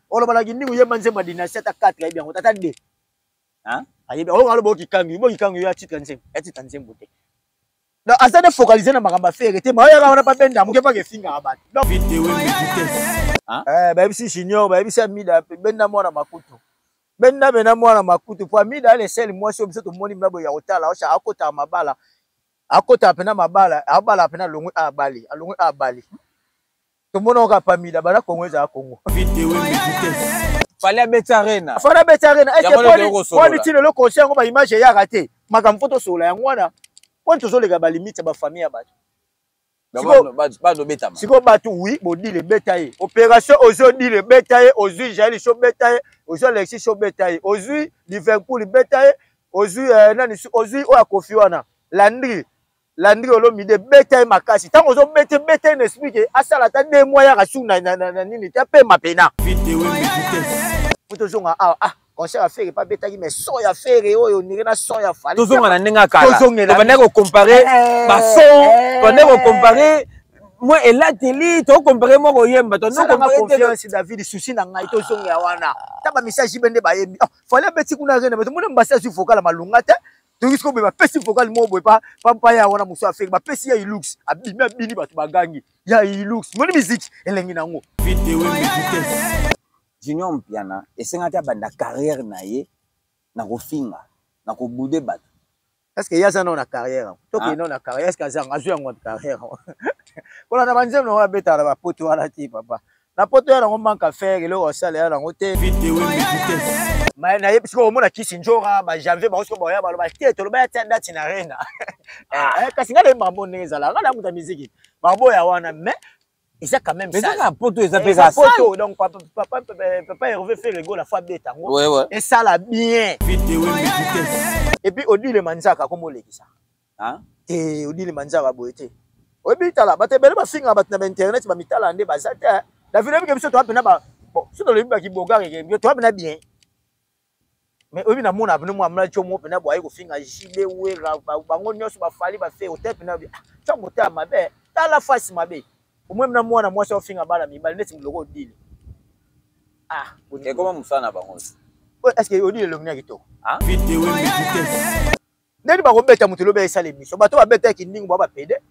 Oloba na kindingu yemba nzembo ya dynastie ata 4 ayebi yango ata 2. Hein? Ayebi oyo aloba okikangi, bokikangi yo ya titre nzembo, ya titre nzembo te. Donc aza nde focaliser na makambo ya Ferre te, mais oyaka wana babenda moke mpaka efingaka bato. Donc eh, bayebisi Junior, bayebisi Amida, benda mwana Makutu. Benda benda mwana Makutu po Amida ale sel mwasi oyo biso tomoni mna boye ya kotala, osha akotaka mabala. Akotaka pena mabala, abala pena alongwe abali, alongwe abali. Tomona oka pamida bana Congo ezala Congo. Fallait abeti arena. Fallait abeti arena. Est-ce que poni ti lelo concert yango ba image eyaka te. Makambo fo tosolola yango wana. Poni tozoleka ba limite ya ba famille ya bato. Bazobetama. Sikoyo bato oui bodile beta ye. Opération ozwi odile beta ye, ozwi Jael show beta ye, ozwi Alexis show beta ye, ozwi Liverpool beta ye, ozwi eh, nani ozwi oyo akofi wana Landry Landry Olomide beta ye makasi ntango ozobete beta ye na esprit ke asala ata deux mois yaka su na, na, na, na nini te apema pena po tozonga awa ah concert ya Ferre pa betaki mais son ya Ferre oyo ondire na son ya Fally tozonga na ndenge ya kala tozongela tobandaki kocompare eh, bason eh. tobandaki kocompare mwa elateli tokompare mwa koyemba tosalanga confiance David souci na ngai tozongela wana ta ba message bende bayembi oh, Fally abeti kuna arena mais tomoni mbasi azwi vocal ya malonga te toyoki sikoyo boye bapesi vocal moko boye pa ya wana mosu afeki bapesi ya ilux abimi abini bato bagangi ya ilux moni miziki elengi na yango Junior Mpiana esengaki abanda carrière na ye na kofinga na kobude bato. Est-ce que ye aza nao na carrière yango tokende nao na carrière est-ce que aza yango azwi yango wapi carrière yango kolanda banzembo nango abetaka na bapoto wana te papa na poto ya nango manque à faire eloko asala ya nango te nayebi sikoyo omona kisi njora ba janvier bango sikoyo baoya baloba te toloba ya tia dati na arena ah. eh, kasi ngai nayebi makambo ndenge ezalaka ngai namuta miziki baboya wana mais eza quand même ça eza poto eza pe ka poto donc papa papa papa Hervé Ferre Gola faut abeta yango esala bien et puis Odile Manzaka kombo lekisa te Odile Manzaka boye te oyebi tala bato ebele bafingaka bato na bainternet bamitala nde baza te David oyebi ke biso toa mpena ba bon biso tolobi bakibogare ke toa mpena bien mais oyebi namona bino mwa mla tio moko mpena boaye kofinga JB Wera bango nyonso bafali bafe ote mpena ah, tya motema mabe tala fasi mabe omoi mna mwana mwasi aofinga bana mibali neti moloko Odile ah ekoma mosala na bango est ce que Odile elongi na kitoko ndeni bakobeta moto lobi esala émission bato babeta kindingu ba bapede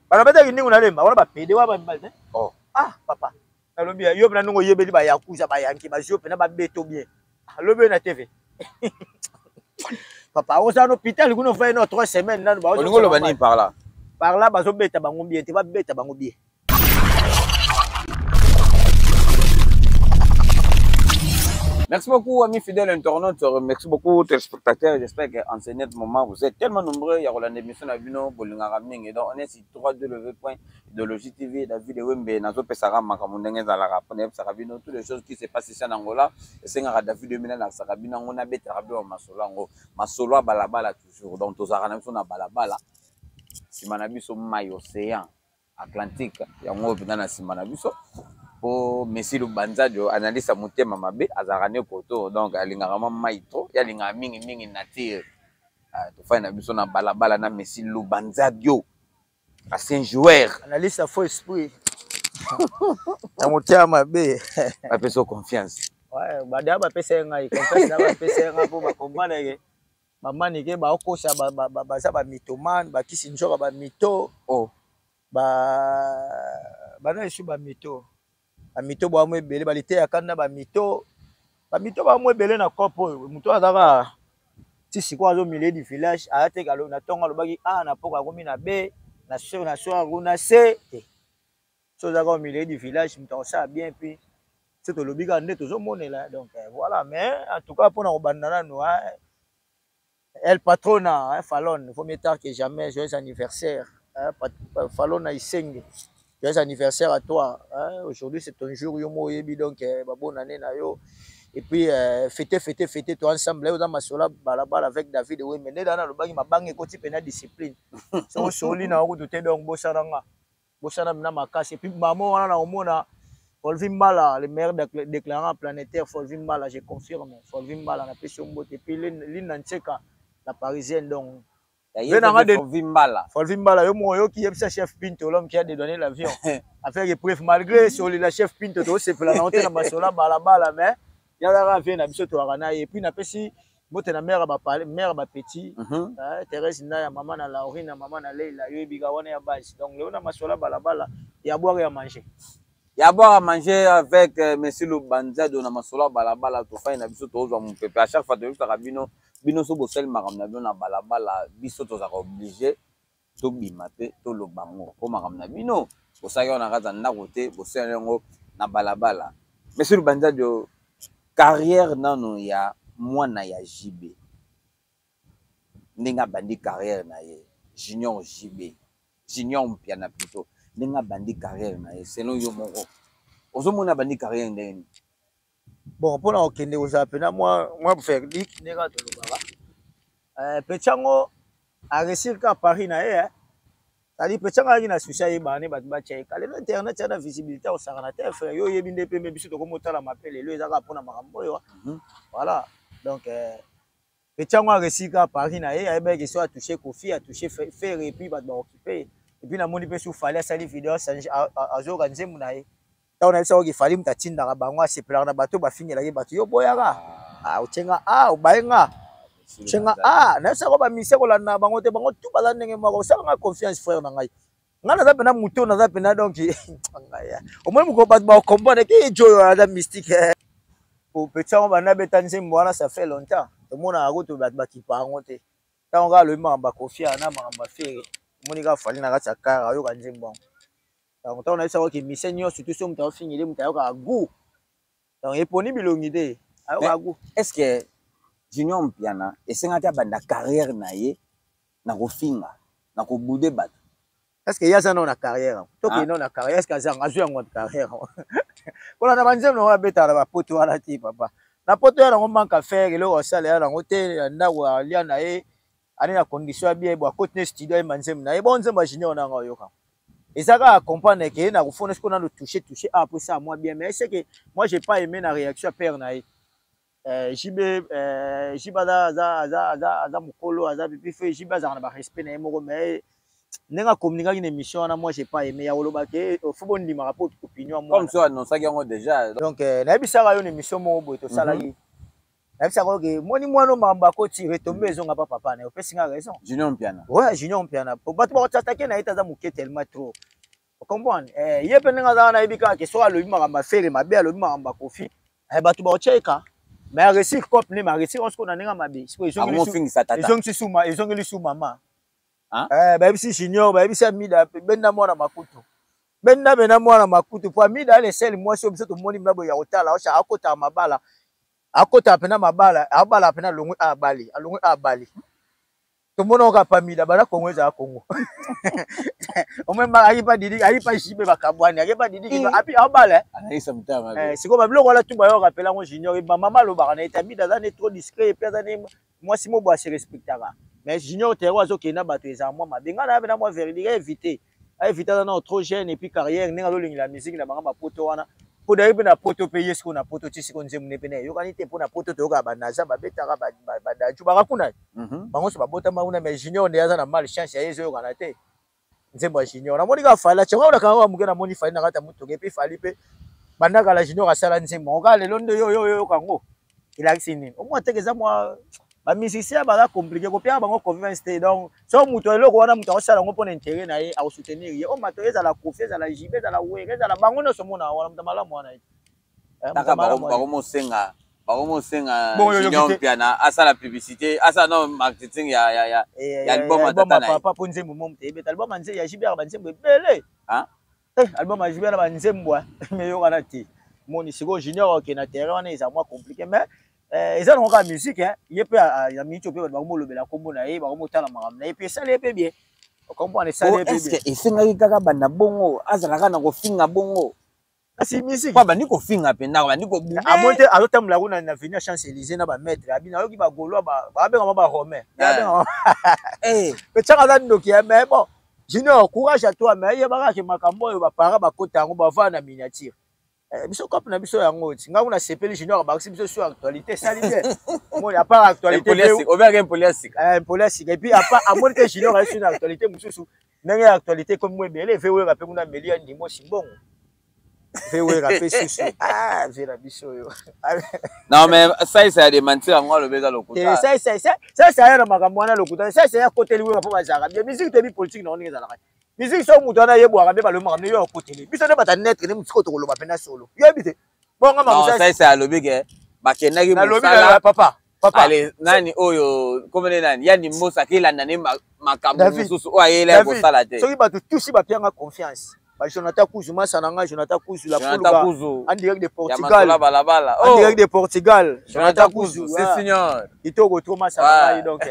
bato babeta kindingu na lemba wana bapede wana bamibali te oh. ah papa nalobi yo mpena ndenge oyebeli bayakuza bayanki bazwi yo mpena babeto bien alobi yo na tv papa ozala na hôpital kuna ofai no 3 semaines nanu olingi oloba nini par là par là bazobeta bango bien te babeta bango bien Merci beaucoup, amis fidèles internautes. Merci beaucoup, téléspectateurs. J'espère qu'en ce net moment, vous êtes tellement nombreux. Il y a l'émission Nabino, Bolingara Ming. Donc, on est sur 3W.Idéologie TV, David Wembe, Nazo Pesara, Makambo ndenge ezalaka, pona yebisaka bino, toutes les choses qui se passent ici en Angola. Esengaka David Wembe, na Bino, on a bête, Masolo, Masolo, Balabala, toujours. Donc, tozalaka na biso na Balabala. Sima na biso mai océan Atlantique yango oyo mpenza na nsima na biso po Messi Lubanzadio analyste ya motema mabe azalaka nde koto donc alingaka mwa mai trop ye alingaka mingi mingi nature ah, tofandi na biso na balabala na Messi Lubanzadio ancien joueur analyste ya faux esprit ya motema mabe bapesa confiance ouais, bada bapesa ye ngai confiance na bapesa ye ngai mpo bakomprendre ke bamanike baokosa baza bamitomane bakisi nzoka bamito oh. ba bana esu bamito bamito bwamo ebele baliteya kanda bamito bamito bwamo ebele na cope oyo moto azaka ti sikoyo azo milieu du village aya te na ntongo alobaki a na poko akomi na b na so na soir kuna c te so ozaka au milieu du village moto akosala bien puis so tolobi kaka nde tozomonela donc eh, voilà mais en tout cas mpona kobanda nanu El Patrona hein, Falon vaut mieux tard que jamais joyeux anniversaire hein, Falon Isenge joyeux anniversaire à toi hein, aujourd'hui c'est ton jour yo mo oyebi donc eh, ba bonne année na yo et puis euh, fêter fêter fêter toi ensemble oza masola balabala avec David Wembe nde dana alobaki mabanga ekoti mpena discipline soki osoli na yo kutu te donc bosana nga bosana mina makasi et puis mamo wana na omona Folvi Mbala, le meilleur déclarant planétaire, Folvi Mbala, je confirme. Folvi Mbala, na pesi mbote. Et puis Lina Ntseka, la parisienne, donc. Ve na nga de Folvi Mbala. Folvi Mbala yo moko oyoki yebisa chef Pinto, l'homme qui a dédouané l'avion avec épreuve, malgré solela chef Pinto tosepela na te na masola balabala, mais yalaka vie na biso toyaka na ye. Et puis napesi mbote na mère ba mère ba petit, Thérèse Ndaya, mama na Laurine, mama na Leila, yo ebika wana ya base. Donc leo na masola balabala ya boire, ya manger. Ya boire à manger avec monsieur Lubanzado na masolo ya balabala. Tofai na biso, tozwa mopepe. À chaque fois toyebisaka bino, bino so bosali makambo na bino na balabala, biso tozalaka obligé tobima mpe toloba ngo, mpo makambo na bino bosalaki yango na kati ya ndako te, bosali yango na balabala. Monsieur Lubanzado, carrière nano ya mwana ya JB, ndenge abandi carrière na ye, Junior JB, Junior Mpiana plutôt, ndenge abandi carrière na ye, selon yo moko ozomona abandi carrière ndenge nini? Bon, mpona kokende kozala mpena mwa verdict, ndenge kaka tolobaka, petit yango aréussir kaka pari na ye. C'est-à-dire petit yango ayaki na susi, ayebaka nde bato batya ye. Lelo internet ya na visibilité akosaka te, frère. Yo oyebi nde pembe biso tokomotalama mpe lelo eza kaka mpona makambo oyo. Voilà, donc petit yango aréussir kaka pari na ye. Ayebaki so atouche Kofi, atouche Ferre, et puis bato baokipe. Et puis namoni mpe su Fally asali video, azoyoka nzembo na ye. Ntango nayebisa oki Fally moto atindaka bango, asepelaka na bato bafingelaki bato. Yo boyaka, otienga, obaye nga, otienga. Nayebisaka bamisie kolanda na bango te, bango tu baza ndenge moko. Osalanga confiance, frère na ngai. Ngai naza mpena moto, naza mpena, donc omoni mokolo bato bakokomprendre ke jo oyo aza mystique. Petit yango banda beta nzembo wana, ça fait longtemps, tomonaka kutu bato bakipa yango te. Ntango kaka alobi makambo ya Kofi na makambo ya Ferre, omoni kaka Fally na kati ya car ayoka nzembo yango. Donc ntango nayebisaka oke mise nyonso tu, so moto aofingeli, moto ayokaka goût, donc eponi bilongi te, ayokaka goût. Est ce que Junior Mpiana esengaki abanda carrière na ye na kofinga, na kobude bato? Est ce que ye aza nao na carrière? Tokende nao na carrière, est ce que aza azwi yango na carrière? Kolanda banzembo nango abetaka na bapoto wana te, papa. Na poto ya nango manque à faire, eloko asala ya nango te. Na ndako alia na ye, ani na condition ya bien bo, akoti ne studio, ayemba nzembo na ye. Bon, nzembo ya Junior nanga oyoka eza kaka comprendre ke na kofona sikoyo nano touche touche ah po ça moi bien. Mais c'est que moi j'ai pas aimé na réaction ya père na ye, JB. JB aza mokolo, aza pipi fe. JB azalaka na barespect na ye moko, mais ndenge acommuniquaki na émission wana, moi j'ai pas aimé ya koloba ke faut bondimaka mpo opinion ya mwana. Comme so annonçaki yango déjà. Donc nayebisaka yo na émission moko boye tosalaki, nayebisaka oke moni mwana makambo akoti retombe ezonga pa papa na ye. Opesi nga raison. Junior Mpiana. Ouais, Junior Mpiana, bato bakotatake na ye te, aza moke tellement trop, comprendre. Ye mpe ndenge aza wana, ayebi kaka ke soki alobi makambo ya Ferre mabe, alobi makambo ya Kofi, bato bakotia ye ka. Mais aréussir cope nde, aréussir sikoyo na ndenge mabe. Sikoyo ezongisi suma, ezongeli su mama. Bayebisi Junior, bayebisi Amida, benda mwana makutu, benda benda mwana makutu, po Amida ale sele mwasi oyo biso tomoni mna boye ya kotala osha akotaka mabala, akotaka mpena mabala, abala mpena, alongwe, abali, alongwe, abali. Tomona oka pamida bana Kongo, ezala Kongo omemba ayi pa Didi, ayi pa Jibe, bakabwani, ayi pa Didi api abala. Sikoyo babiloko wana tu bayoka pela yango. Junior, bamama alobaka na ye te. Amida aza ne trop discret, et puis aza ne mwasi mo boye ase respectaka. Mais Junior tero azokende na bato, ezala mwa mabe. Ngai nayabe na mwa verdict, aévite, aévite, aza nao trop jeune. Et puis carrière ndenge azolingela musique na bango bapoto wana, mpo daye mpe na poto mpe ye sikoyo na poto ti sikoyo nzembo ne mpe na eyokani te, mpo na poto toyokaka banaza babetaka badaju baka kuna, bango nyonso babotama kuna. Mais Junior nde aza na mal chance ya ye, ezoyokana te nzembo ya Junior. Namoni kaka Fally atia ngo, nakanga moke, namoni Fally na kati ya motuka. Et puis Fally mpe banda kala Junior asala nzembo yango, kaka lelo nde yo yoyoka yango. Elakisi nini? Omwa teke eza mwa bamusicien baza compliqué kopiaka bango confiance te. Donc so moto eloko wana, moto akosala yango mpona intérêt na ye, akosoutenir ye. O mato ezala Kofi, ezala Jibe, ezala Were, ezala bango nyonso, mona wana moto malamu wana ye. Taka bakomosenga, bakomosenga Junior Mpiana asala publicité, asala no marketing ya album ya tata na ye. Papa, mpo nzembo mo moto eyebeta album ya JB yaka banzembo ebele. Album ya JB na banzembo meyokana te. Moni sikoyo Junior okende na terrain wana, eza mwa compliqué, mais eza nango kaka musique. Ye mpe ya miniti mpe bato bakomolobela nkombo na ye, bakomotala makambo na ye mpe esali ye mpe bien, ocomprendre, esali ye mpe bien. Esengaki kaka banda bongo, azalaka na kofinga bongo? Kasi musique po bandi kofinga mpenza, bandi kobume. Amoni te azotambola kuna na avenue Champs Élysées na bamaître abi, nayoki bagaulois babengama baromain, pe tiaka aza ndoki. Mais bon, Junior, courage à toi, mais yebaka ke makambo oyo bapara bakota yango, bavanda na miniature. Eh, biso cope na biso yango ti ngai kuna sepeli junior abakisi biso sur actualité esali bien omoni à part actualité obengaka impoli ya sika eh, impoli ya sika et puis à part amoni te junior ayesi na actualité mosusu ndenge ya actualité ekomi mo ebele ve wera mpe kuna meli ya ndimo simbongo ve wera mpe susu ah ve na biso oyo. Non, mais ça ya démentir yango, alobi eza lokuta. Saisa ya na makambo wana lokuta. Saisa ya koteli wera mpo bazalaka bien. Musique toyebi politique na ngo ndenge ezalaka. Musique, soki moto wana ayebwaka nde balobi makambo yo akoteli biso nde bata netre nde mosiko tokoloba mpena solo, yoyebi te. Bonga makambo alobi ke bakendaki mosala papa papa. Ale nani oyo komene nani ya Ndimbosa akelanda nde makambo mosusu oyo ayela ya kosala te. Soki bato tusi bapianga confiance, ba Jonathan Kuzu, masa na nga Jonathan Kuzu la Pulga en direct de Portugal, balabala en direct de Portugal. Jonathan Kuzu, c'est senior. Kitoko trop, masa na ngai. Donc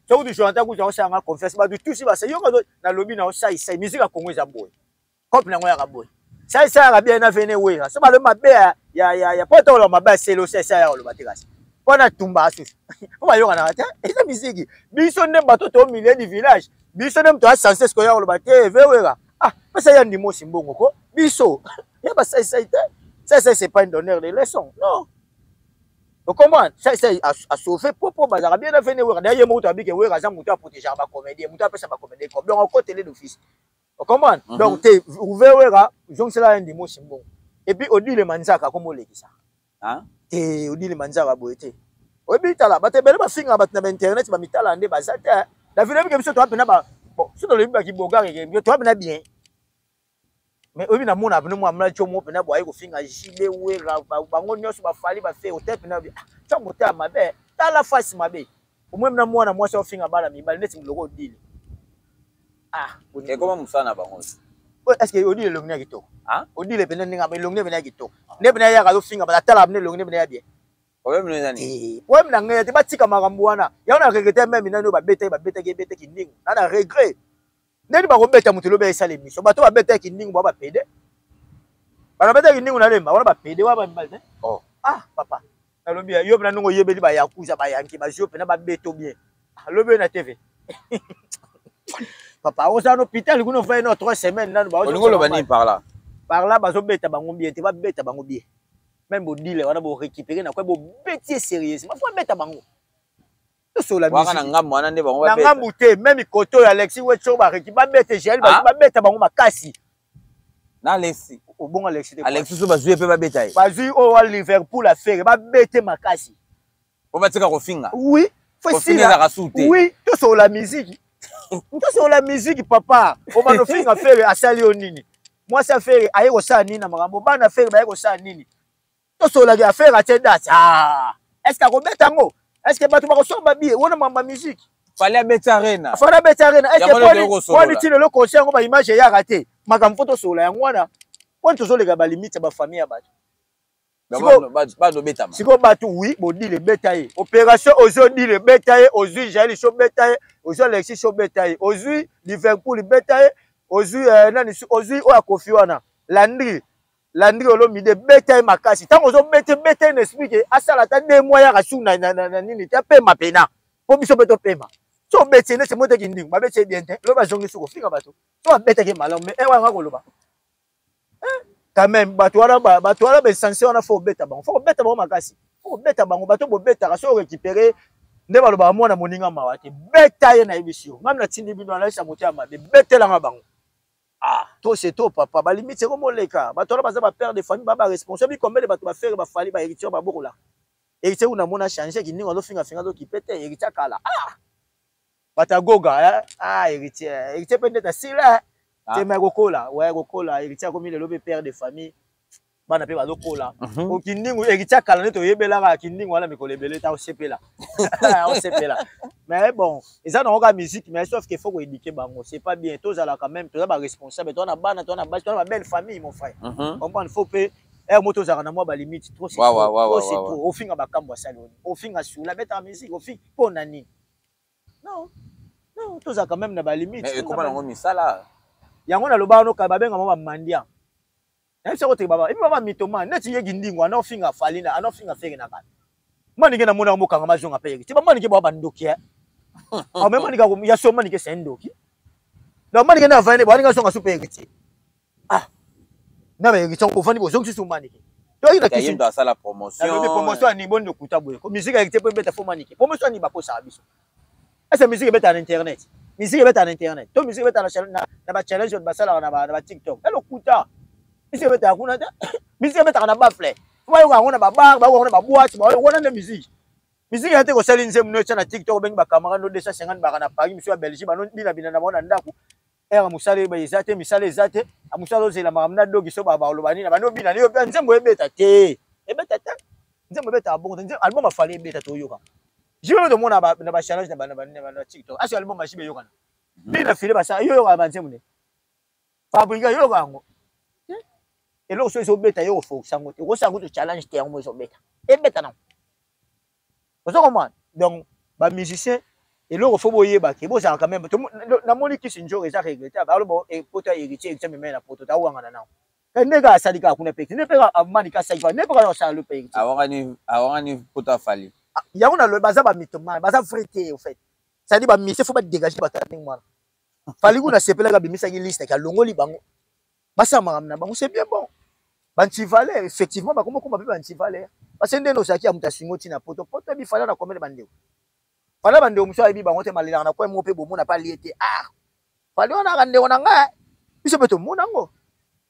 soki Jonathan Kuzu akosala nga confiance, bato tusi basa yoka nalobi na osaisai musique ya Congo eza boye, cope nango yaka boye, saisai yaka bien na vene wera. So balobi mabe ya po toloba mabe ya selo, saisai yaka koloba te, kasi mpo na tumba susu mpo bayokanaka te. Eza misiki biso nde bato to milieu du village, biso nde moto asense sikoyo ya koloba te ve wera ah pesa ya ndimosi mbongo ko biso ya basaisai te. Saisai, c'est pas une donneur de leçon, non, ocomprendre? Saisai asauve po bazalaka bien na vene wera. D'ailleurs ye moko toyabike wera aza moto aprotégeaka bacomédien, moto apesa bacomédien ko, donc akotele d'office, ocomprendre? Donc te ouve wera zongisela ya ndimosi mbongo. Et puis Odile Manzaka akomi olekisa te. Odile Manzaka boye te. Oyebi, tala bato ebele bafingaka bato na bainternet, bamitala nde baza te. David, oyebike biso toa mpena bon, so tolobi bakibogare, toa mpena bien. Mais oyebi, namona pene mwa mla tio mo mpena boye kofinga JB, Wera, bango nyonso bafali bafe ote mpena tia motema mabe. Tala fasi mabe omoi mna mwana mwasi ofinga bana mibali neti loko Odile. Ah, ekoma mosala na bango. Est ce que Odile elongi na kitoko? Odile pene ndenge elongi pene ya kitoko nde pene ayaka azofinga bato, atala pene elongi nde pene ya bien. Problème eza nini? Problème na ngai te, batika makambo wana. Yango na regret même nani oyo babetaki, babetaki ebetaki ndingu na na regret ndeni bakobeta moto elobi esala émission. Bato babetaki ndingu ba bapede, bato babetaki ndingu na lemba wana bapede wana bamibali te. Oh. Ah papa, nalobi yo mpena ndenge oyebeli bayakuza bayanki bazwi yo mpena babeto bien, alobi yo na TV, papa, ozala na hôpital kuna, ofai no 3 semaines nanu. Olingi oloba nini par là? Par là, bazobeta bango bien te, babeta bango bien. Même bodile wana borécupéré na kwa bobeti ye sérieusement, faut abeta bango. Tosola waka na ngambo wana nde bango. Na ngambu te, même kote oyo Alexis Wecho bareki babete Jael, babeta bango makasi. Na Alexis? Obongo Alexis te. Alexis so bazwi ye mpe babeta ye. Bazwi oyo wa Liverpool afere, babete makasi. Po batika kofinga. Oui. Kofinga ezalaka su te. Oui, tosola musique, tosola musique papa. Obanda ofinga Fere, asali yo nini? Mwasi afere aye kosala nini na makambo? Bana Fere baye kosala nini? Tosolaki afere atie date. Ah, est ce que akobeta yango? Est ce que bato bakosomba bie wana? Makambo ya musique. Fally abeti Arena. Fally abeti Arena, est ce que poni ti lelo concert yango baimage eyaka te? Makambo fo tosola yango wana, poni tozoleka balimite ya bafamille ya bato. Bazobetama. Sikoyo bato, oui, bodile ebeta ye opération, ozwi Odile ebeta ye, ozwi Jael so beta ye, ozwi Alexis so beta ye, ozwi Liverpool beta ye, ozwi nani, ozwi oyo akofi wana Landry, Landry Olomide beta ye makasi. Ntango ozobeta, beta ye na esprit ke asala ata 2 mois yaka su na nini te, apema pena mpo biso mpe topema. So obeti ye neti moteki ndingo, babeti ye bien te, lobi azongi su kofinga bato. So babetaki malamu, mais ewanga koloba quand même bato wana, bato wana baessentiel wana, faut obeta bango, faut kobeta bango makasi, faut kobeta bango. Bato bobetaka so orécupéré nde balobaka mwana moninga mawa te, beta ye. Nayebisi yo, ngami natindi bino alayisa motema mabe, betelanga bango. Ah, to c'est to papa, balimite ekomoleka. Bato wana baza bapère de famille, ba baresponsable. Combien de bato bafere, bafali, bahéritier babokolaka? Héritier kuna mona change kindingo, azofingafinga, azokipe te. Héritier akala, ah, bato ya goga, ah, héritier, héritier mpe ndeti asila tema ya kokola, wa ya kokola. Héritier akomi lelo mpe père de famille, bana mpe bazokola. Okindingu héritier akala nde toyebelaka kindingu wana mikolo ebele ta osepela, osepela. Mais bon, eza nango kaka musique, mais sauf que faut koéduquer bango, c'est pas bien. Tozala quand même, toza baresponsable, toza na bana, toza na basi, toza na babelle famille, mon frère. Comprendre, faut mpe ere mo tozalaka na mwa balimite. Trop c'est trop, c'est trop. Ofinga bakambo asali oni, ofinga sula betaka musique, ofinga mpo na nini? Non, non, tozala quand même na balimite. Ekoma nango misala. Yango nalobaka noka babenga mo bamandia, nayebi soko te baba epi baba mitoma neti yeki ndingo ana ofinga Fally na ana ofinga Fere na kala manike namonaka mokanga mazonga mpe yeki ti bamanike bao bandoki ame manike ya so manike c'est ndoki. Donc manike na avandi baninga zonga su mpe héritier, ah, na bahéritier ofandi bozongi susu manike. Toyaki na kisi asala promotion. Nalobi promotion ani boni lokuta boye. Ko musique ya mpo ebeta fo manike. Promotion ani bakosaka biso. Est-ce que musique ebeta na internet? Musique ebeta na internet. To musique ebeta na ba challenge oyo basalaka na ba TikTok. E lokuta. Musique ebetaka kuna te. Musique ebetaka na baffle. Fo bayoka yango na ba bar, bayoka yango na ba boîte, bayoka wana nde musique. Musique ya te kosali nzembo no etya na TikTok, obengi ba camarade no 250 baka na Paris, misu ya Belgique, bano bina bina na bango na ndako. Heure mosala eba eza te, misala eza te, mosala ozela makambo na dogi so baloba nini, bano bina yo nzembo ebeta te. Ebeta te. Nzembo ebeta bongo te. Album afali ebeta toyoka. JB tomona na ba challenge na ba na TikTok. Asi album ya JB eyokana. Bina file basala yo yoka ba nzembo ne. Fabrica yoka yango. Eloko so ezobeta yo ofokisa yango te. Okosala kutu challenge te yango mo ezobeta. Ebeta nango. Ozo comprendre? Donc ba musiciens eloko fo boyeba ke bozalaka même namoni kisi njoro eza regrettable aloba poto ya héritier, héritier amemai na poto tawangana nango nde kaka asali kaka kuna pe nde pe amani kasali kaka nde pe kaka asala pe héritier awangani poto afali yango nalobi baza ba mythomane, baza vrai te au fait, c'est-à-dire ba musiciens faut ba dégager bato ya ndenge wana. Fally kuna sepelaka abimisaki liste ke alongoli bango basala makambo na bango, c'est bien bon. Bantivaleur effectivement bakoma koma mpe bantivaleur parce que ndenge ozalaki ya moto asingo ntina poto poto yebi Fally na combien bandeko Fally, bandeko mosusu ayebi bango te, malelaka na coin moko mpe bomona mpe alie te. Ah, Fally wana aka ndeko na ngai, biso mpe tomona yango.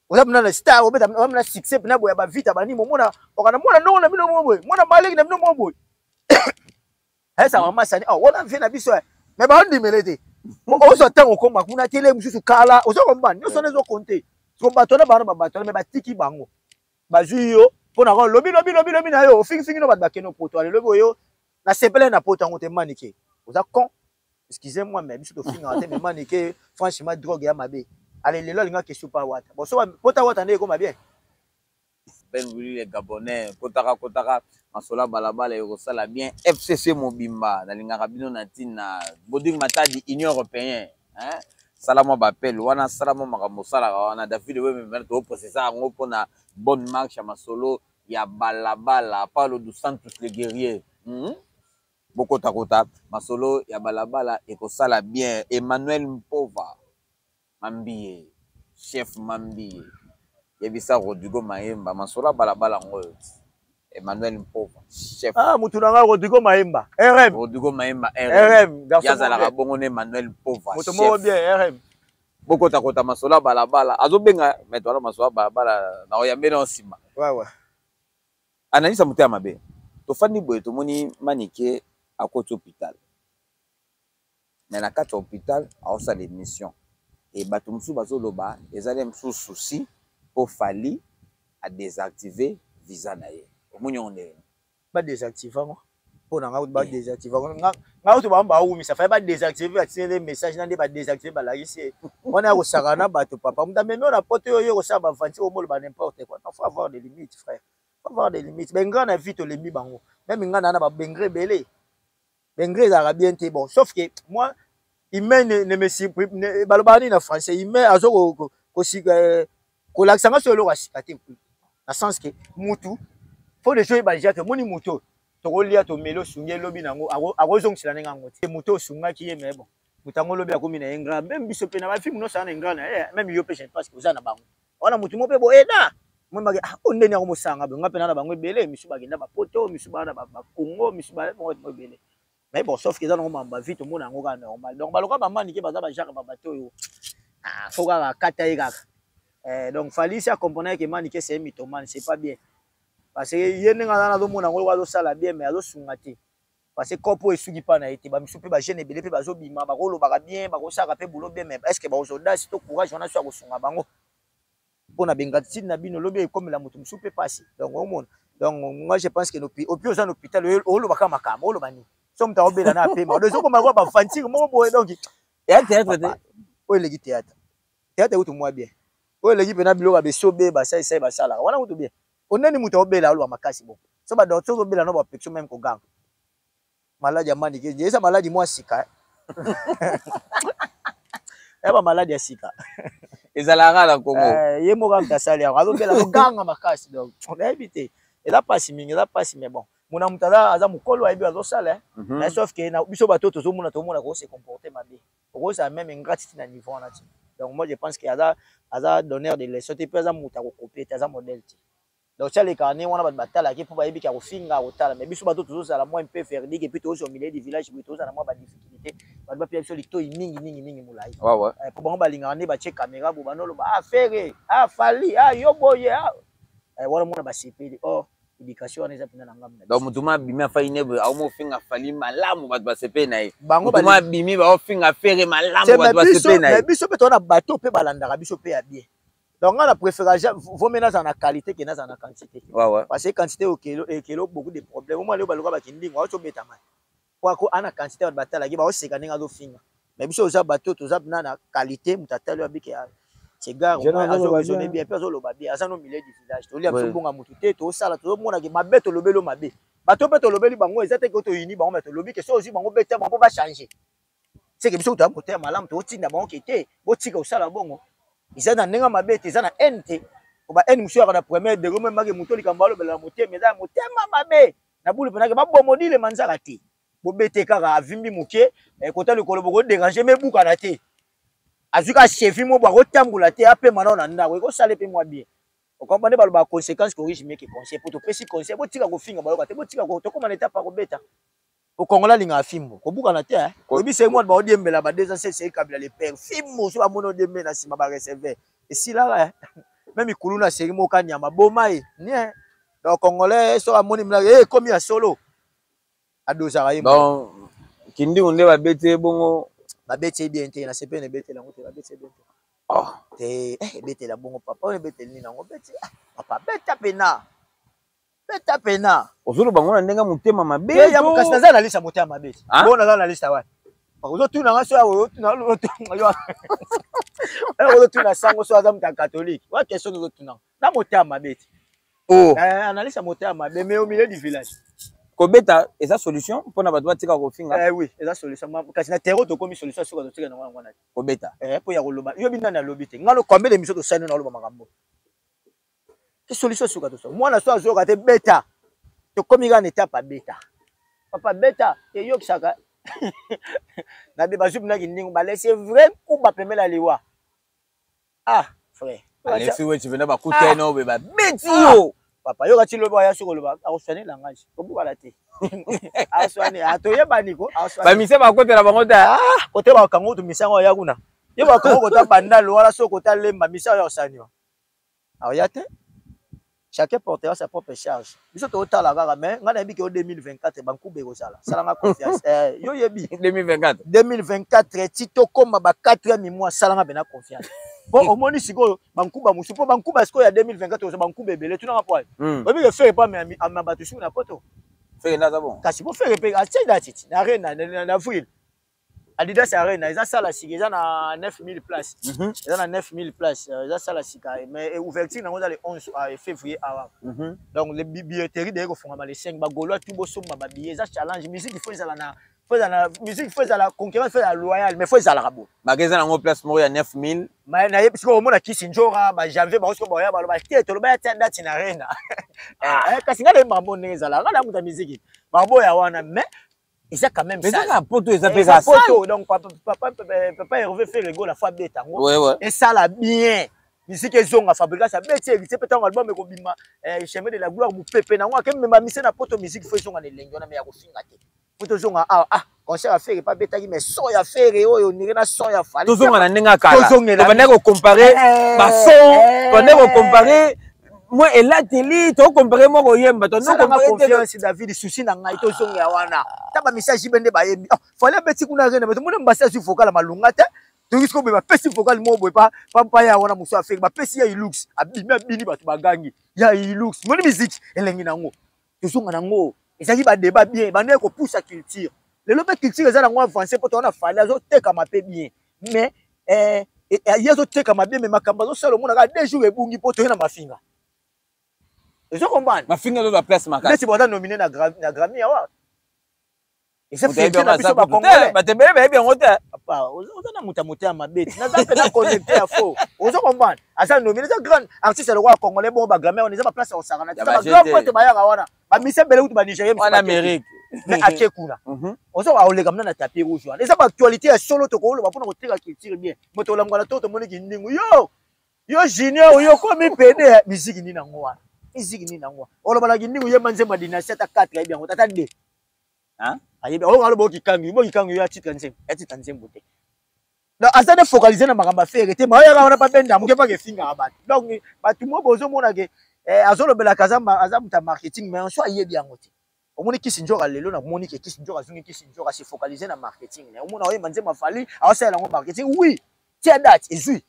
Oza mpena na star, obeta na succès mpena boye ya bavita banini, omona okana mwana ndongo na bino moko boye, mwana maleki na bino moko boye, ayesaka masani oh, wana vie na biso mais baondimele te. Ozwa ntango okoma kuna tele mosusu kala, oza komba nyonso wana ezokonte so bato wana bana babato wana me batiki bango bazwi yo mpo na lobi lobi lobi lobi na yo ofingifingi no bato bakende poto ale lobi oyo nasepelai na poto yango te. Manike oza con, excusez moi, mais biso tofingaka te, mais Manike franchement drogue ya mabe. Ale lelo alingaka question pa wata bon so pota wata nde ekoma bien. Ben Willy le Gabonais, kotaka kotaka masolo ya balabala ekosala bien. FCC mobimba, nalingaka bino na ntina. Boding Matadi, Union européen, hein? Sala mwa bapele wana, sala mwa makambo osalaka wana. David Wembe, toprocesa yango mpona bonne marche ya masolo ya balabala. Paulo dos Santos le guerrier, Bokotakota masolo ya balabala ekosala bien. Emmanuel Mpova Mambiye, chef Mambiye, yebisa Rodrigo Mayemba masolo ya balabala yango oyo. Emmanuel Mpova, chef. Ah, mutu na nga Rodrigo Mayemba RM. Rodrigo Mayemba RM, yazalaka bongo na Emmanuel Mpova. Moto moko bien RM. Bokotakota masolo ya balabala, azobenga mais towana masolo ya balabala na oyambe na nsima. Ouais. Analyse motema mabe. Tofandi boye, tomoni Manike akoti hôpital. Mais na kati ya hôpital aosala émission e bato mosusu bazoloba ezali mosusu souci mpo Fally adésactive visa na ye. Omoni yango ndenge? Badésactive yango mpo na nga, badésactive yango nga kutu bango bawumisa Fally badésactive, batindele message na nde badésactive, balakisi ye wana ya kosaka na bato. Papa, moto amemi oyo na poto oyo kosala bavanti, omoloba n'importe quoi. Non, faut avoir des limites, frère, faut avoir des limites. Bengra na vie tolembi bango, même nga na na babengra ebele, bengra ezalaka bien te. Bon, sauf que moi humain ne me surpris, balobaka nini na français, humain azo kosika kolakisa nga so eloko ya sika te, na sens que mutu faut déjà oyeba déjà ke omoni mutu oyo tokolia tomeli, osungi elobi nango akozongisela ndenge yango te. Mutu osungaki ye, mais bon, moto yango lobi akomi na ye ingrat. Même biso mpe na bafilme nyonso aza na ingrat na ye, même yo mpe je pense que oza na bango wana. Motu moko mpe boyeda moyebaki, ah, oyo ndeni yango mosanga boye. Nga mpe na na bango ebele, misu bakenda bapoto, misu baa na bakongo, misu bango ebele. Mais bon, sauf que eza nango mambo bavie, tomona yango kaka normal. Donc baloka bamanike baza bajacques babato oyo, ah, faut kaka kata ye kaka. Donc Fally si acomprendre que Manike c'est un mythomane, c'est pas bien, parce que ye ndenge aza nazomona yango eloko azosala bien, mais azosunga te, parce que kopo oyo esuki mpa na ye te. Bamisu mpe bajeune ebele mpe bazobima, bakolobaka bien, bakosalaka mpe boulot bien, mais est ce que bakozwa audace to courage wana so ya kosunga bango mpona bengratitude na bino? Lobi ekomela moto mosusu mpe pasi. Donc omona, donc moi je pense que opi oza na hôpital, olobaka makambo, oloba nini? So moto aobela na apema, ezokoma kwa bafantire moko boye. Donc eya théâtre te. Oyo eleki théâtre, théâtre ekutu mwa bien, oyo eleki mpena biloko ya besobe basalisai basalaka wana kutu bien. Oneni moto aobela aloba makasi bon, so badocteur ozobela no baprotection, même koganga maladi ya Manike eza maladi mwa sika, ya bamaladi ya sika. Ezalaka na Congo. Ye moko moto asali yango, azobela, azoganga makasi. Donc nayebi te, eza mpasi mingi, eza mpasi. Mais bon, mona moto aza mokolo, ayebi azosala, mais sauf que biso bato tozomona, tomona kose comporter mabe, okozala même ingratitude na niveau wana ti. Donc moi je pense que aza donneur de leçon te, mpe aza moto akokopie te, aza modèle te. Donc ti alekaka ndenge wana, bato batalaki mpo bayebi ka kofinga kotala. Mais biso bato tozozala mwa mpe verdict, et puis tozozwa milieu du village boye, tozala mwa badifficulté, bato bapia biso litoi mingi mingi mingi molai. Po bango balingaka nde batie caméra bo banoloba: "Ah, Ferre, ah, Fally, ah, yo boye, ah." Wana mona basepeli. Or éducation wana eza mpena na ngambo na Donc motu ma abimi afai ne boye, aomofinga Fally malamu, bato basepeli na ye. Motu ma abimi, baofinga Ferre malamu, bato basepeli na ye. Mais biso mpe toza na bato mpe balandaka biso mpe ya bien. Donc nga na préférage vaut mieux nazala na qualité ke nazala na quantité, parce que quantité ekelo beaucoup de problème. Omwana leo baluka bakindingo aoti obeta mai po ako ana quantité, bato batalaki, baoseka ndenge azofinga. Mais biso oza bato toza na qualité. Moto atali abike, c'est gare, azoraisonne bien mpe azoloba bien, aza no milieu du village. Tolia biso mbonga motu te, tosala, tozomonake mabe, tolobeli o mabe. Bato mpe tolobeli bango, eza te ke toyini bango, mais tolobi ke so ozwi bango, beta bango mpo bachange. Seke biso toya motema malamu, totinda bango ke te, botika kosala bongo. Eza na ndenge mabe te, eza na haine te. Po ba haine mosusu yaka na premier degré, memake moto likambo alobela na motema, eza ya motema mabe na bulu mpenake babomodilema nzaka te. Bobete kaka, avimbi moke kota likolo, bokodéranger, mebukana te. Azwi kaka cheville mo bo, akotambola te, apema nao na ndako, ekosala mpe mwa bien. Okomprendre? Baloba conséquence corrige mieux que conseil. Po topesi conseil, botika kofinga, bayoka te, botika. Tokóma na étape ya kobeta. Okongola alingaka fimbo kobukana te. Oyebisa ye mwana baodiembela ba 207 Kabila le père, fimbo so bamoni odiembela na nsima bareceveur esilaka. Même mikulu na série moko kanyama boma ye nie. Donc Congolais so amoni mlaka ekomi ya solo, adosaka ye. Donc kindingu nde babeti ye bongo? Babeti ye bien te, na sepene ebetela yango te, babeti ye bien te. Oh. Te, ebetela bongo papa oyo ebeteli nini yango? Beti papa, beta pena, beta pena. Ozoloba ngo na ndenge motema mabe? Kasi naza na liste motema mabe. Bo naza na liste wana, ozotuna nga so, ozotuna sango so aza moto ya catholique wa question. Ozotuna na motema mabe te. Oh. Analyse ya motema mabe, mais au milieu du village. Kobeta eza solution mpona bato batika kofinga? Oui, eza solution. Kasi na terreau tokomi solution soki totika nango yango wana te. Kobeta. Mpo ya koloba yobi nani alobi te. Ngano combien d'émission tosali na oloba makambo te? Solution suka tosala, mwana so azoyoka te, beta. Tokomi kaka na étape abeta papa, beta eyokisaka na be bazwi mpinaki ndingo balesi vrai nkuba pembeni ya liwa. Ah frère. Alexi Wetchi vena bakutene oyo babeti yo. Papa, yoka ti lobi aya soki oloba akoswane langage kobukala te, aswane toyebani ko. Bamise bakotela bango te. Kote bakango kutu misi yango aya kuna, ye bakango kota bandalo wana, soki kota lemba misi oyo akosaniwa aoya te. Chacun portera sa propre charge. Biso totala kaka, mais ngai nayebi ke o 2024 bankuba ekozala. Salanga confiance, yo yebi. 2024. 2024 ti tokóma ba 4e mois, salanga mpena confiance. Po omoni sikoyo bankuba mosusu, mpo bankuba sikoyo ya 2024 kozwa bankuba ebele. Tunanga po oyebi ke Ferre mpo amema bato suku na poto. Ferre nde aza bon. Kasi po Ferre mpe atie date ti na arena na avril, Adidas Arena. Eza sala sika, eza na 9000 place. Eza na 9000 place, eza sala sika, mais ouverture nango eza le 11 février awa. Donc le billetterie deye kofungama le 5. Bagaulois tout bosomba babillet. Eza challenge. Musique il faut ezala na, faut ezala na musique, faut ezala concurrence, faut ezala loyal, mais faut ezalaka bo. Bake eza nango place moko ya 9000. Mais nayebi sikoyo omona kisi njora bajanvier bango sikoyo baya baloba te, toloba ya tia date na arena. Kasi ngai nayebi makambo ndenge ezalaka, ngai na moto ya musique baboya wana, mais eza quand même. Eza kaka poto, eza mpe kaka poto. Donc papa Hervé Ferre Gola faut abeta yango, esala bien, musique ezonga. Fabregas abeti, Héritier mpe ntango album ekobima, Chemin de la gloire, mopepe nango akemema mise na poto. Musique faut ezonga na elengi wana, mais ya kofinga te. Faut tozonga awa. Ah, concert ya Ferre mpe abetaki, mais son ya Ferre oyo ondire na son ya Fally. Tozonga na ndenge ya kala, tobandaki kocomparer bason, tobandaki kocomparer mwa elateli, tokocomparer mwa koyemba. Confiance David, souci na ngai tozonga wana. Ta bamessage be nde bayembi Fally abeti kuna rene, tomoni mbasi azwi vocal ya malunga te. Toki sikoyo boye, bapesi vocal moko boye pa ya wana mosu afeki, bapesi ya Ilux, abimi, abini, bato bagangi ya Ilux. Moni musique elengi nango, tozonga nango. Ezalaki badébat bien, bandeki kopusa culture. Lelo mpe culture eza nango avancé, mpo towana Fally azotekama mpe bien, mais ye azotekama bien, mais makambo azosala omonaka 2 jours ebungi, mpo toye na mafinga. Ezo comprendre? Mafinga ezozwa place makasi. Neti baza nominé na Grammy Award, eza fierté na biso bacongolais. Bato ebele bayebi yango te. Papa, oza na moto ya motema mabe te, naza mpe na connecté ya faux. Ozo comprendre? Aza nominé, eza grand artiste lokola congolais bongo. Bagrammy wana eza baplace ya kosakana te. Bagrand pote bayaka wana, bamise ebele kutu banigérien. Wana Amérique. Mais ake kuna, ozo aoleka mna na tapis rouge wana. Eza baactualité ya solo tokoloba mpona koteka culture bien. Moto olangwana to tomoniki ndingu yo, yo junior, yo komi pede, musique nini yango wana? Musique nini yango? Olobalaki ndingo yemba nzembo ya dynastie ata 4 ayebi yango ata 2. Hein? Ayebi oyo aloba okikangi, bokikangi yo ya titre nzembo, ya titre nzembo te. Donc aza nde focaliser na makambo ya Ferre te, mais oyaka wana babenda moke mpaka efingaka bato. Donc bato mo bozomona ke eh, azolobelaka aza aza moto ya marketing, mais en soi ayebi yango te. Omoni Kisi Njoka lelo, namoni ke Kisi Njoka azongi, Kisi Njoka se focaliser na marketing. Omona oyemba nzembo afali, aosalela yango marketing. Oui, tia date ezwi.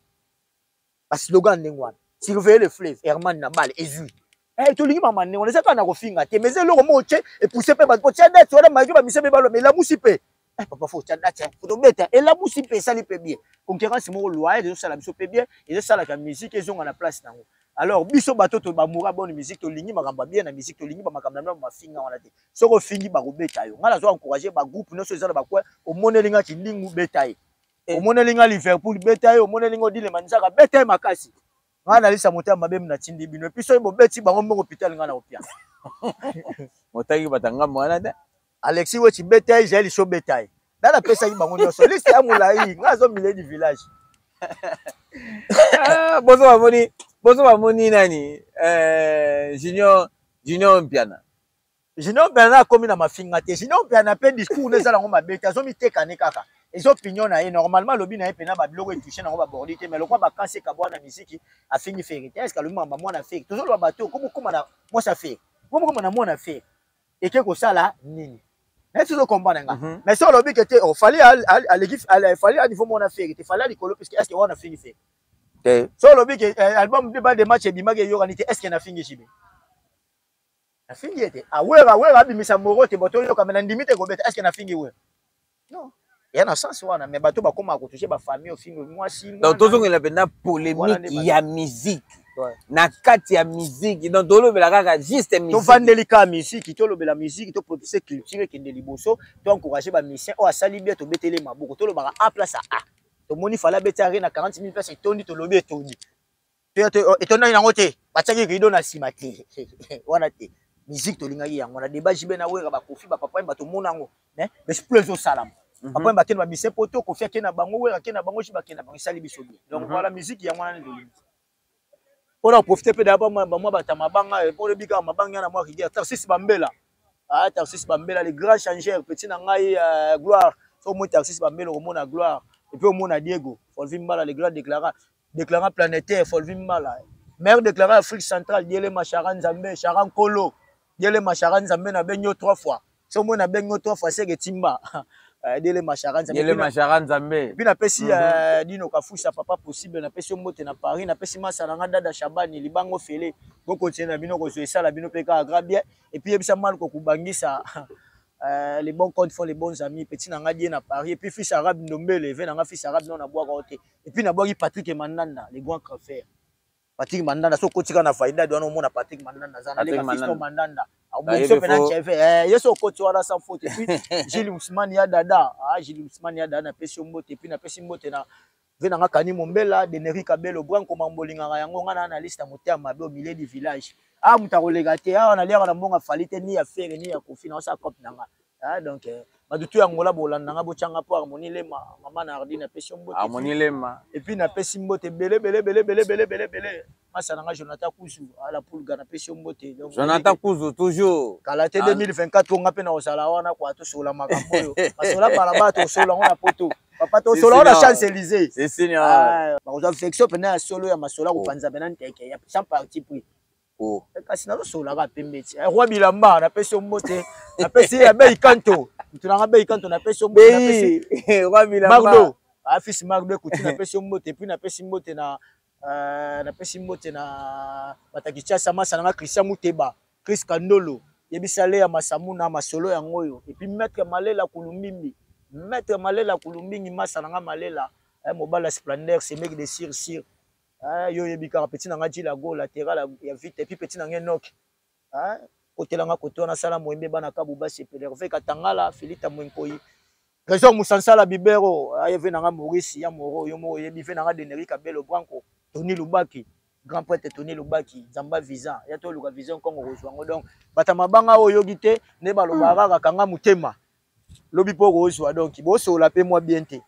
Ba slogan ndenge wana. Surveiller le fleuve, Herman Nabal ezwi. Eh, tolingi mama ndenge wana, eza kaka na kofinga te, mais eza eloko moko tie epousse mpe bato tia date wana, malgré bamise mpe baloba elamusi mpe. Eh, papa fo tia date, fo tobeta, elamusi mpe esali mpe bien. Concurrence moko loyale ezosala biso mpe bien, ezosalaka musique ezonga na place nango. Alors biso bato to bamura bonne musique, tolingi makambo ya bien na musique, tolingi ba makambo na bino mafinga wana te. Soki ofingi bakobeta yo. Ngai nazo encourager ba groupe nyonso eza na ba coin, omoneli nga kindingu beta ye. Eh. Omoneli nga Liverpool beta ye, omoneli nga Odile Manzaka beta ye makasi. Ngai nalisa motema mabe natindi bino. Et puis soki bobeti bango mbongo hôpital ngai na kopia. Motangi batanga mwana te. Alexis Wetchi beta ye, Jael Show beta ye. Ngai napesaki bango nyonso. Liste ya molai, ngai azo milieu du village. Ah, bozo bamoni, bozo bamoni nani? Eh, Junior, Junior Mpiana. Junior Mpiana akomi na mafinga te. Junior Mpiana pe discours eza nango mabe te, azomiteka ne kaka. Eza opinion na ye, normalement alobi na ye pena ba biloko etouche nango ba bordi te, mais lokwa bakansi ekabwa na miziki, afingi Ferre te. Est-ce que alobi mama mwana Ferre? Tozoloba bato komo koma na mwasi ya Ferre. Komo koma na mwana Ferre. Eke kosala nini? Mais tu comprends nga. Mais si olobi que te, oh, Fally aleki Fally a niveau mwana Ferre te, Fally a likolo puisque est-ce que wana fingi Ferre? Te. So olobi que album de ba de match ebimaki eyokani te, est-ce que na fingi JB? Nafingi ye te. Ah, Wera, Wera abimisa moro te, bato oyoka, mais nandimi te kobeta. Est-ce que nafingi Wera? Non. Ya na sens wana, mais bato bakoma kotoucher ba famille, ofingi mwasi. Donc tozongela mpenza polémique ya musique. Ouais. Na kati ya musique, donc tolobela kaka juste musique. Tovandeli kaka musique, tolobela musique, topropulse culture ekende liboso, to encourager ba musiciens oyo asali bien, tobetele maboko, tolobaka A place à A. Tomoni Fally abeti arena 40 000 places etondi, tolobi etondi. Etondaki nango te, batiaki rideau na nsima te, wana te. Musique tolingaki yango na débat JB na Wera, bakofi bapapa bato mona yango, mais plus ezosalama. Papa bakende ba mise poto, Kofi akende na bango, Wera akende na bango, JB akende na bango, esali biso bien. Donc voilà, musique yango wana nde tolingi. Mpona profiter mpe daya bamwa bata mabanga, mpo oyebi kaka mabanga na mwa rigueur. Tarsis Bambela, ah, Tarsis Bambela, le grand changeur, petit na ngai gloire. So omoni Tarsis Bambela okomona gloire, et puis omona Diego Folvi Mbala, le grand déclarant. Déclarant planétaire Folvi Mbala, maire déclarant Afrique centrale, Diele Machara Nzambe, Chara Nkolo, Diele Machara Nzambe na benyo 3 fois. So mona benyo 3 fois seke timba. Diele Machara Nzambe. Diele Machara Nzambe. Puis na pesi Dino Kafusa papa possible, na pesi mbote na Paris, na pesi masa na Dada Shabani libango fele. Bo continuer na bino ko sala bino pe ka gra bien. Et puis yebisa mal ko kubangisa. Les bons comptes font les bons amis. Petit nanga die na Paris. Et puis fils arabe Ndombele, ve nanga fils arabe non na boaka ote. Et puis nabwaki Patrick Mandanda, le grand crafeur. Patrick Mandanda so kotika na faida doit omona Patrick Mandanda za na leka fiston Mandanda. Abongiso pe na cheve. Eh yeso okoti wana sans faute. Et puis Gilles Ousmane ya dada, ah Gilles Ousmane ya dada na pesi mbote, et puis na pesi mbote na ve nanga Kani Mombela, Deneri Kabelo, Branco Mambolingaka yango nga na analyste ya motema mabe au milieu du village. Ah muta koleka te, ah na liaka na mbonga Fally te ni ya Ferre ni ya Kofi na osa cop nanga. Ah donc bato tu ya Angola bolanda nga botyanga po Harmonie Lema, mama na Hardy napesi yo mbote. Harmonie Lema. Et puis napesi mbote ebele ebele ebele ebele ebele ebele ebele. Masa na nga Jonathan Kuzu, à la Pulga napesi yo mbote. Donc Jonathan Kuzu toujours. Kala te 2024 nga pe na kozala wana kwa tosola makambo oyo. Masola balabala tosola ngo na poto. Papa tosola ngo na Champs-Élysées. C'est senior. Bakozwa flexion pena ya solo ya masola kopanza pena nteke ya sans parti pris. Oh. Kasi nazosolaka pembe ti. Roi bilamba napesi yo mbote, napesi ya bei kanto. Mutu nanga bei kanto napesi yo mbote, napesi Roi bilamba. Mardo, ah fils Mardo ekuti napesi yo mbote, puis napesi mbote na napesi mbote na Bataki Kinshasa, masa nanga Christian Muteba, Chris Kandolo, yebisa Lea Masamuna masolo yango oyo. Et puis maître Malela Kulumbimbi, maître Malela Kulumbingi masa nanga Malela, mobala Splendeur, c'est mec de sir sir. Ah, yo yebi kaka petit nanga Gila go latéral ya vite et puis petit nanga Enoch. Ah, kotela nga koto na sala moyembe bana kabu basi epele Hervé Katangala, Felita Mwenkoi. Trésor Musansala Bibero, ah yeve nanga Maurice ya Moro, yo moko yebi ve nanga Deneri Kabelo Branco, Tony Lubaki, grand prêtre Tony Lubaki, Nzamba visa, ya to luka vision Congo kozwa ngo donc bata mabanga oyo yoki te ne baloba kaka kanga motema. Lobi po kozwa donc bosola pe moi bien te.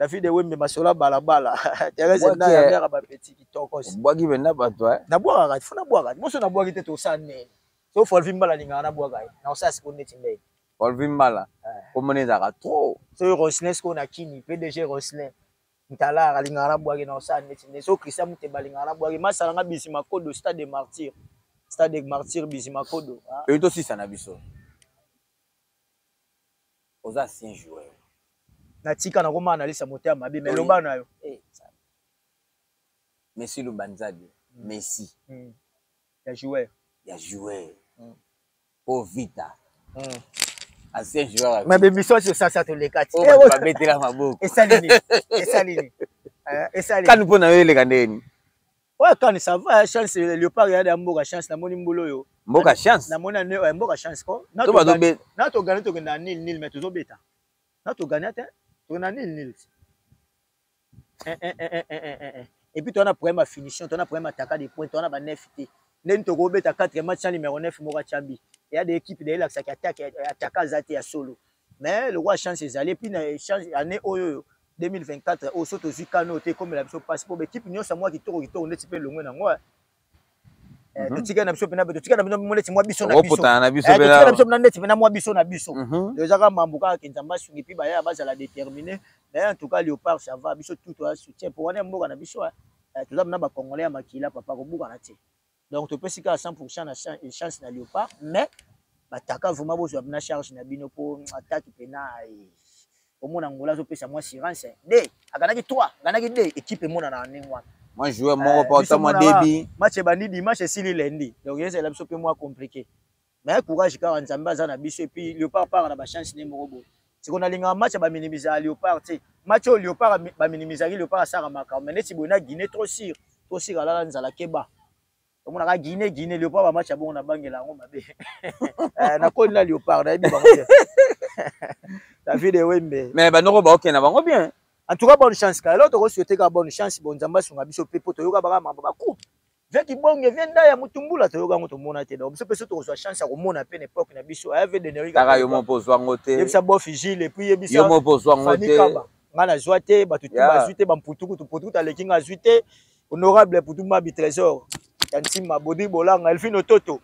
David Ewembe masola balabala. Thérèse na ya mère ba petit kitoko. Bwaki benda bato eh. Na bwaka ka funa bwaka. Boso na bwaki te to sa nene. So Folvi Mbala linga na bwaka. Na osa siko neti ndenge. Folvi Mbala. Komona ezalaka trop. So Roslin siko na kini PDG Roslin. Ntalar alingaka na bwaki na osala neti nde. So Christian Muteba alingaka na bwaki. Masala nga Bizima Kodo Stade de Martyr. Stade de Martyr Bizima Kodo. Eyi to sisa na biso. Oza ancien joueur. Natika nakoma analyse ya motema mabe mais loba na yo. Eh, Messi Lubanzadio, Messi. Ya joueur. Ya joueur. Po Vita. Ancien joueur. Mais bémission sur ça ça toleka ti. Oh, babetela maboko. Esali nini? Esali nini? Esali. Kani pona yo eleka ndeni? Ouais, kani ça va, chance Léopard ya ya mboka chance namoni mbolo yo. Mboka chance. Namoni ne mboka chance ko. Na to be na to gagner to gagner nil nil mais tozo beta. Na to gagner te. To na nil nil. 1 1 1 1 1 1. Et puis tu as un problème à finition, tu as un problème à attaquer des points, tu as un 9 T. Ndeni to beta 4 match numéro 9 moko chambi. Il y a des équipes de là qui attaque attaque azate ya solo. Mais le roi chance ezali puis na chance année oyo 2024 oyo so tozwi kano te ekomela biso mpasi mpo baekipe nyonso ya mwa kitoko kitoko ndeti mpe elongwe nango totikali na biso mpena totikali na biso neti mwa biso na biso totikali na biso mpena ndeti mpena mwa biso na biso eza kaka mambo kaka ke Nzambe asungi mpe baya bazala déterminé. Mais en tout cas Léopard, ça va, biso tout toya soutien mpo wana ya mboka na biso, toza mpena bacongolais ya makila papa kobukana te. Donc topesi kaka 100% na chance na Léopard, mais bataka vraiment bozwa mpena charge na bino mpo attaque mpena omona Angola azopesa mwa assurance de aganaki 3, aganaki 2 équipe emonana na ndenge wana. Mwa joueur moko pa ota mwa debi. Match ebandi dimanche, esili lundi, donc ezala biso mpe mwa compliqué, mais courage kaka, Nzambe aza na biso. Et puis Léopard part na bachance nde moko boye. Siko nalingaka match baminimizaka Léopard te. Match oyo Léopard baminimizaki, Léopard asaka makambo, mais neti boye na Guinée, trop sûr, trop sûr, alala nzala keba. Omonaka Guinée, Guinée, Léopard, bamatch ya bongo nabangela yango mabe. Nakoli na Léopard, nayebi bango bien. David Ewembe. Mais banoko baokende na bango bien. En tout cas bonne chance kaka. Eloko tokosouhaiter kaka, bonne chance. Bon, Nzambe asunga biso mpe po toyoka baka mambo bacoup vie kibonge vie nda ya mutumbula, toyoka yango, tomona te. Donc biso mpe so tokozwa chance ya komona mpe na époque na biso aya ve Deneri. Kaka yo moko ozwa yango te. Yebisa Bof Gile et puis yebisa yo moko ozwa yango te. Kaba nga nazwa te, bato tu bazwi te, bamputukutu putukutu aleki nga azwi te. Honorable Putu Mabi, Trésor ya Ntima, Bodri Bolanga, Elvino Toto,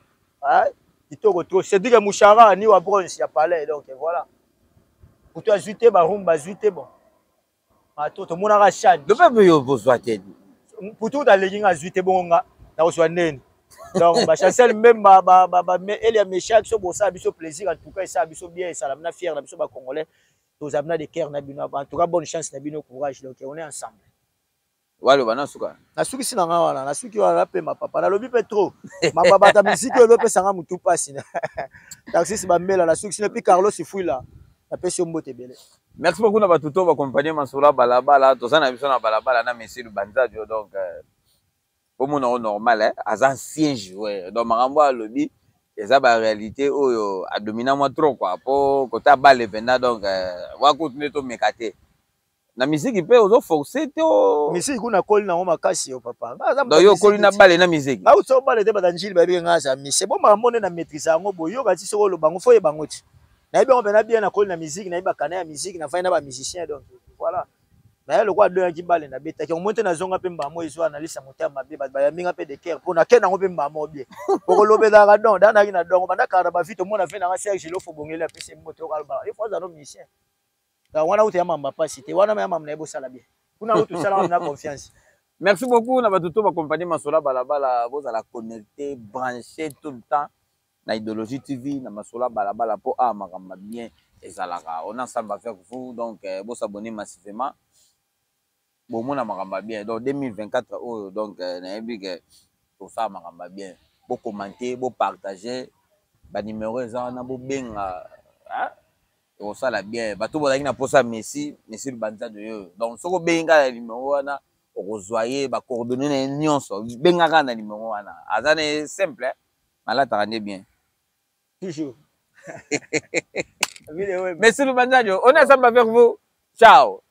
kitoko trop, Cédric Mouchara ni wa bronze ya palais. Donc voilà, putu azwi te, barumba azwi te. Bon, bato tomonaka chane. Lope yo bozwa te. Putu aleki nga azwi te, bongo nga nakozwa ndeni? Donc bachancel Mbemba, Elia Meshak, so bosala biso plaisir. En tout cas esala biso bien, esala na fier na biso bacongolais, tozala na de cœur na bino. En tout cas bonne chance na bino, courage, donc on est ensemble. Waloba na suka. Nasukisi na nga wana, nasuki wana, napema papa. Nalobi mpe trop mababata misiki oyo ezopesanga motu mpasi. Taxis bambela, nasukisi. Et puis Carlos Fuila, napesi yo mbote ebele. Merci beaucoup na bato to bakompagne masolo balabala. Toza na biso na balabala na Messi Lubanzadio. Donc bomona o normal, eh? Aza ancien joueur, donc makambo alobi eza baréalité oyo adomina mwa trop quoi, po kota bale mpenza. Donc wakutu nde tomeka te na misiki mpe ozoforce te. Misiki kuna koli nango makasi yo papa. Donc yo okoli na bale na misiki. Auti obale te, bata njili bayebi nga aza mise bo makambo nde na maîtrise yango. Boyoka ti soki oloba yango fo oyeba yango ti nayebi yango mpena bien. Nakoli na misiki, nayebi bakana ya misiki, nafai na bamusicien. Donc voilà, naye lokola adoyaki bale, nabetaki yango moi te. Nazonga mpe mbamo ezwa analyse ya motema mabe, bato bayambinga mpe de cœur mpo nakende yango mpe mbamo bien okolobelaka. Donc da nayaki na dongo banda kala na bavi, tomona ve nanga Serge Lofo Bongeli, apesi mbote. Okalobaka ifo aza no musicien wana uta ya mamba pasi te, wana ya mamba nayebi osala bien kuna uta osalaka na confiance. Merci beaucoup na bato to bakompagne masolo balabala. Bozala connecté, branché tout le temps na Idéologie TV, na masolo balabala, mpo awa makambo bien ezalaka. On est ensemble avec vous, donc bosabonner massivement, bomona makambo ya bien. Donc 2024 oyo, donc nayebi ke tosala makambo ya bien. Bocommenter, bopartager, banimero eza wana, bobenga, ekosala bien. Bato bozalaki na mposa Messi, Messi Lubanzado oyo. Donc soki obengi kaka na nimero wana, okozwa ye, bacoordonnées na ye nyonso. Benga kaka na nimero wana, aza na ye simple, alataka nde bien. Toujours. Messi Lubanzadio, on est ensemble avec vous. Ciao.